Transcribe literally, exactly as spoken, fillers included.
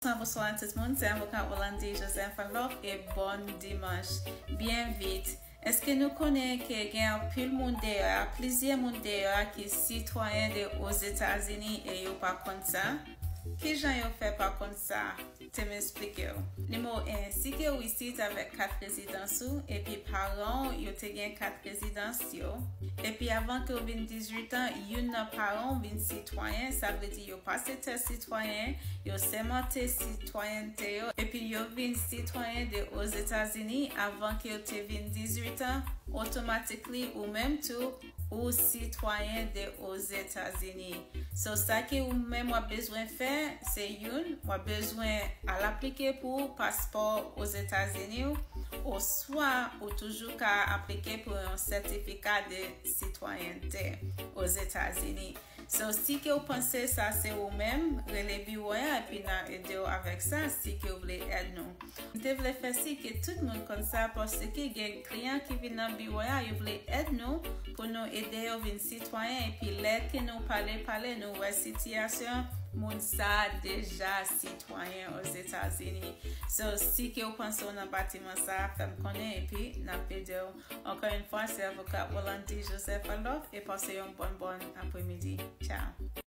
Bonswa, bonswa tout moun, se avoka Rolandi Joseph Adolphe e bon dimanch. Byen vit, èske nou konnen ke gen anpil moun deyò a, plizyè moun deyò a ki sitwayen de Ozetazini e yo pa konn sa? Kijan yo fè pa konn sa? Te m esplike w. Nimewo en, si ke w isit avèk kat rezidans ou, epi paran w yo te gen kat rezidans yo, epi avan ke w vin dizuit an, youn nan paran w vin sitwayen, sa vle di yo pase tès sitwayen, yo sèmante sitwayènte yo, epi yo vin sitwayen de Ozetazini avan ke yo te vin dizuit an, otomatikman ou menm tou, ou sitwayen de Ozetazini. So, sa ke ou menm w ap bezwen fè, se youn, w ap bezwen al aplike pou paspò Ozetazini w, oswa ou toujou ka aplike pou yon sètifika de sitwayènte Ozetazini. So, si ke w panse sa se ou menm, rele biwo a epi n a ede w avèk sa si ke w vle èd nou. M te vle fè si ke tout moun konn sa paske gen kliyan ki vin nan biwo a, yo vle èd nou pou nou ede yo vin sitwayen epi lè ke nou pale pale nou wè sitiyasyon moun sa deja sitwayen Ozetazini. So, si ke w panse w nan batiman sa, fè m konnen epi n ap ede w. Encore une fois, c'est avocat Rolandi Joseph Adolphe et passez une bonne bonne après-midi. Ciao.